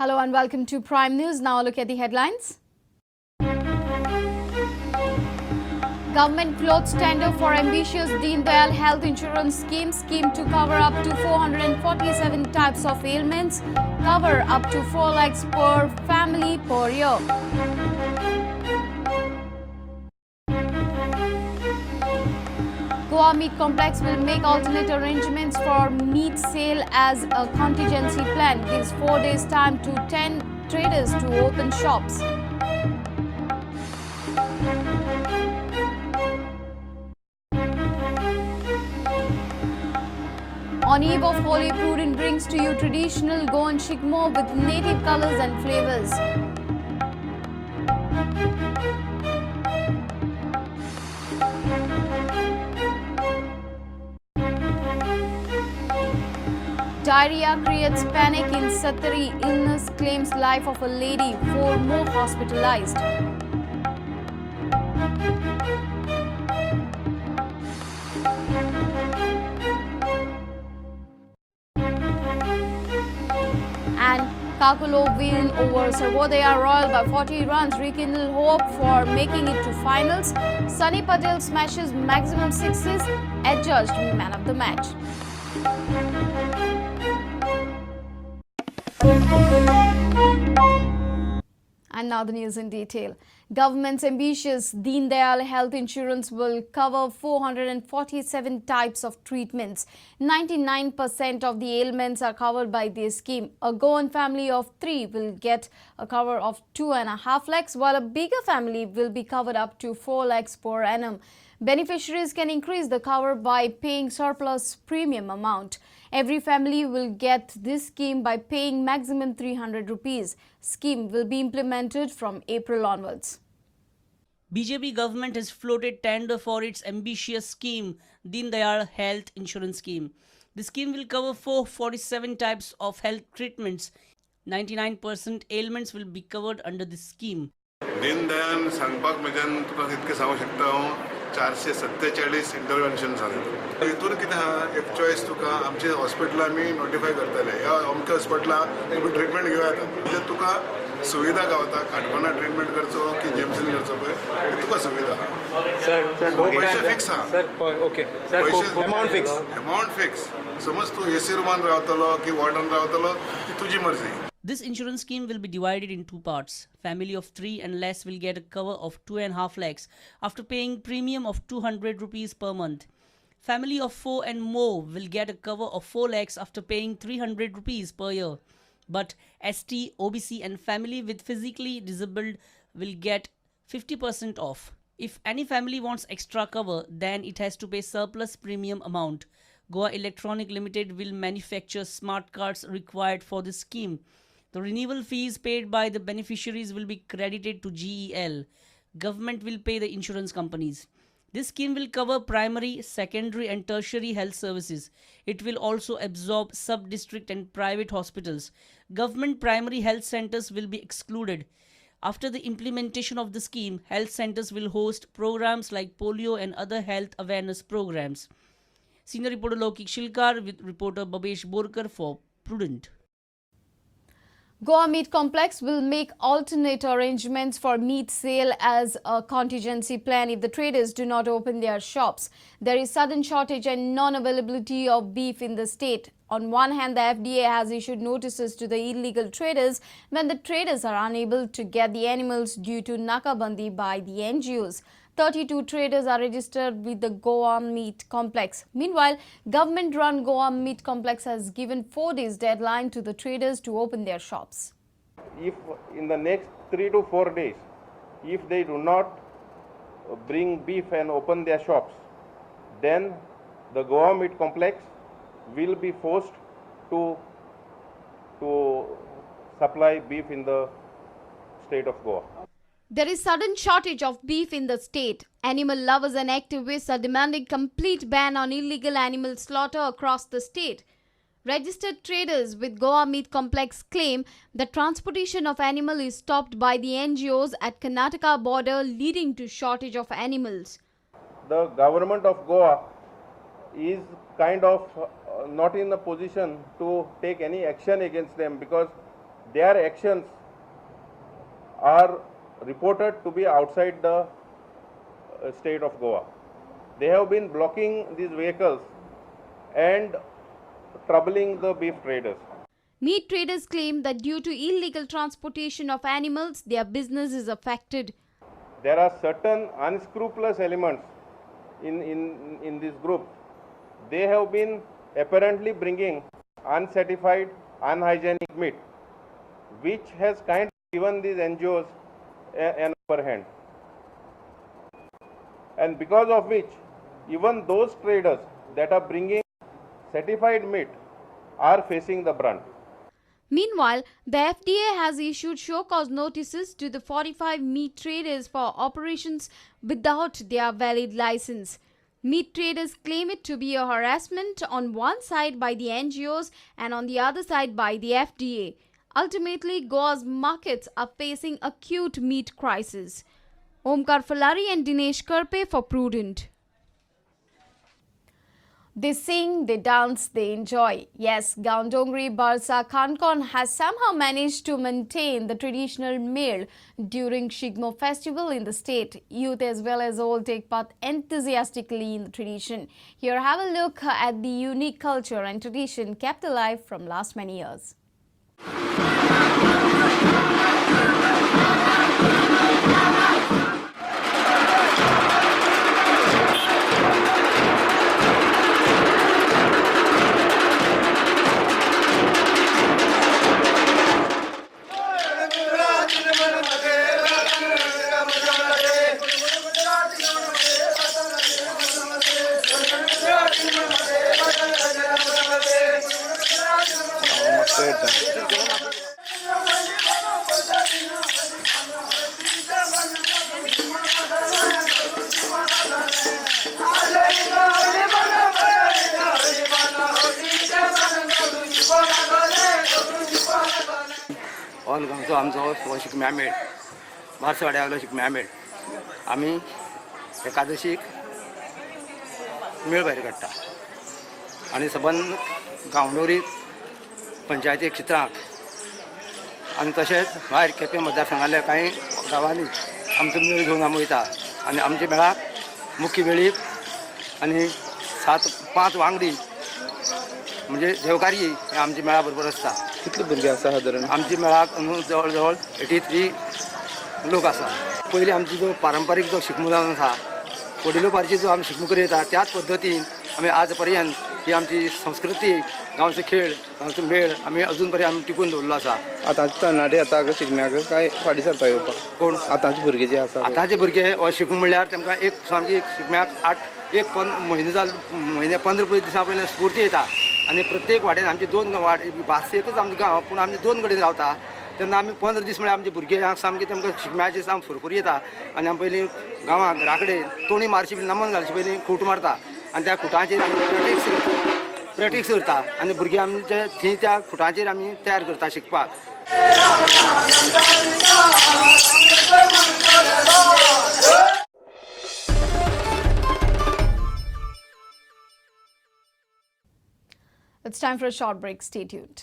Hello and welcome to Prime News. Now a look at the headlines. Government floats tender for ambitious Deendayal Health Insurance Scheme, scheme to cover up to 447 types of ailments, cover up to 4 lakhs per family per year. Goa Meat Complex will make alternate arrangements for meat sale as a contingency plan, gives 4 days time to 10 traders to open shops. On eve of Holi, Prudent brings to you traditional Goan Shigmo with native colors and flavors. Diarrhea creates panic in Sattari. Illness claims life of a lady, 4 more hospitalized. And Kakulo win over Sarvodaya Royal by 40 runs, rekindle hope for making it to finals. Sunny Patel smashes maximum sixes, adjudged man of the match. And now the news in detail. Government's ambitious Deendayal Health Insurance will cover 447 types of treatments. 99% of the ailments are covered by this scheme. A Goan family of 3 will get a cover of 2.5 lakhs, while a bigger family will be covered up to 4 lakhs per annum. Beneficiaries can increase the cover by paying surplus premium amount. Every family will get this scheme by paying maximum 300 rupees. Scheme will be implemented from April onwards. BJP government has floated tender for its ambitious scheme, Deendayal Health Insurance Scheme. The scheme will cover 447 types of health treatments. 99% ailments will be covered under this scheme. Deendayal सांगपाक म्हज्यान तुका इतकें सांगूंक शकता हांव 447 इंटरवेन्शन जालें. हितून कितें आहा, एक चॉयस तुका आमचे हॉस्पिटलां आमी नोटिफाय करतले, ह्या अमक्या हॉस्पिटलां एक ट्रिटमेंट घेवं येता, म्हणजे तुका सुविधा गावता. काणकोणा ट्रिटमेंट करचो की जेम्सीन करचो पळय, तुका सुविधा. पयशे फिक्स आहा, पयशे अमावंट फिक्स. समज तूं एसी रुमान रावतलो की वॉर्डान रावतलो ती तुजी मर्जी. This insurance scheme will be divided in 2 parts. Family of 3 and less will get a cover of 2.5 lakhs after paying premium of 200 rupees per month. Family of 4 and more will get a cover of 4 lakhs after paying 300 rupees per year. But ST, OBC and family with physically disabled will get 50% off. If any family wants extra cover, then it has to pay surplus premium amount. Goa Electronic Limited will manufacture smart cards required for this scheme. The renewal fees paid by the beneficiaries will be credited to GEL. Government will pay the insurance companies. This scheme will cover primary, secondary and tertiary health services. It will also absorb sub-district and private hospitals. Government primary health centers will be excluded. After the implementation of the scheme, health centers will host programs like polio and other health awareness programs. Senior reporter Lokik Shilkar with reporter Babesh Borkar for Prudent. Goa Meat Complex will make alternate arrangements for meat sale as a contingency plan if the traders do not open their shops. There is sudden shortage and non-availability of beef in the state. On one hand, the FDA has issued notices to the illegal traders when the traders are unable to get the animals due to nakabandi by the NGOs. 32 traders are registered with the Goa Meat Complex. Meanwhile, government-run Goa Meat Complex has given 4 days deadline to the traders to open their shops. If in the next 3 to 4 days, if they do not bring beef and open their shops, then the Goa Meat Complex will be forced to supply beef in the state of Goa. There is sudden shortage of beef in the state. Animal lovers and activists are demanding complete ban on illegal animal slaughter across the state. Registered traders with Goa Meat Complex claim that transportation of animal is stopped by the NGOs at Karnataka border, leading to shortage of animals. The government of Goa is kind of not in a position to take any action against them because Their actions are reported to be outside the state of Goa. They have been blocking these vehicles and troubling the beef traders. Meat traders claim that due to illegal transportation of animals, their business is affected. There are certain unscrupulous elements in this group. They have been apparently bringing uncertified, unhygienic meat, which has kind of given these NGOs an upper hand. And because of which, even those traders that are bringing certified meat are facing the brunt. Meanwhile, the FDA has issued show cause notices to the 45 meat traders for operations without their valid license. Meat traders claim it to be a harassment on one side by the NGOs and on the other side by the FDA. Ultimately, Goa's markets are facing acute meat crisis. Omkar Falari and Dinesh Karpe for Prudent. They sing, they dance, they enjoy. Yes, Gaondongri Barsa Kankon has somehow managed to maintain the traditional meal during Shigmo festival in the state. Youth as well as old take part enthusiastically in the tradition. Here, have a look at the unique culture and tradition kept alive from last many years. All गांवचो आमचो हो शिगम्या मेळ, बारसवाड्या वयलो शिगम्या मेळ. आमी एकादशीक मेळ भायर काडटा आनी सबंद गांवडोंगरी पंचायती क्षेत्रांत आनी तशेंच भायर केपें मतदारसंघांतल्या कांय गांवांनी आमचो मेळ घेवन आमी वयता. आनी आमच्या मेळाक मुख्य वेळीप आनी 7-5 वांगडी म्हणजे देवकारी हे आमच्या मेळा बरोबर आसता. कितले भुरगे आसा सादारण? आमच्या मेळाक न्हू जवळ जवळ 83 लोक आसा. पयलीं आमची जो पारंपारीक जो शिगमो जावन आसा, वडिलोपार्ची जो आमी शिगमो करयता त्याच पद्दतीन आमी आज पर्यंत ही आमची संस्कृती, गांवचो खेळ, गांवचो मेळ आमी अजून पर्यंत आमी टिकून दवरलो आसा. आतांचे तरणाटे आतां शिगम्याक काय फाटीं सरता येवपाक? कोण आतांचे भुरगे जे आसा? आतांचे भुरगे हो शिगमो म्हणल्यार तांकां एक सामकी शिगम्याक 8 म्हयने जाल, म्हयने 15 दिसां पयलीं स्फूर्ती येता. आनी प्रत्येक वाड्यान आमची 2 वाड भास एकच आमचो गांव, पूण आमी 2 कडेन रावता. तेन्ना आमी 15 दीस म्हळ्यार आमचे भुरगे सामके तांकां शिगम्याची सामकी फुरफुरी येता. आनी आमी पयलीं गांवांत घरा कडेन तोणी मारची पयलीं, नमन घालचे पयलीं खूट मारता आनी त्या खुटांचेर आमी प्रॅक्टीस करता आनी भुरगे आमचे थंय त्या खुटांचेर आमी तयार करता शिकपाक. It's time for a short break. Stay tuned.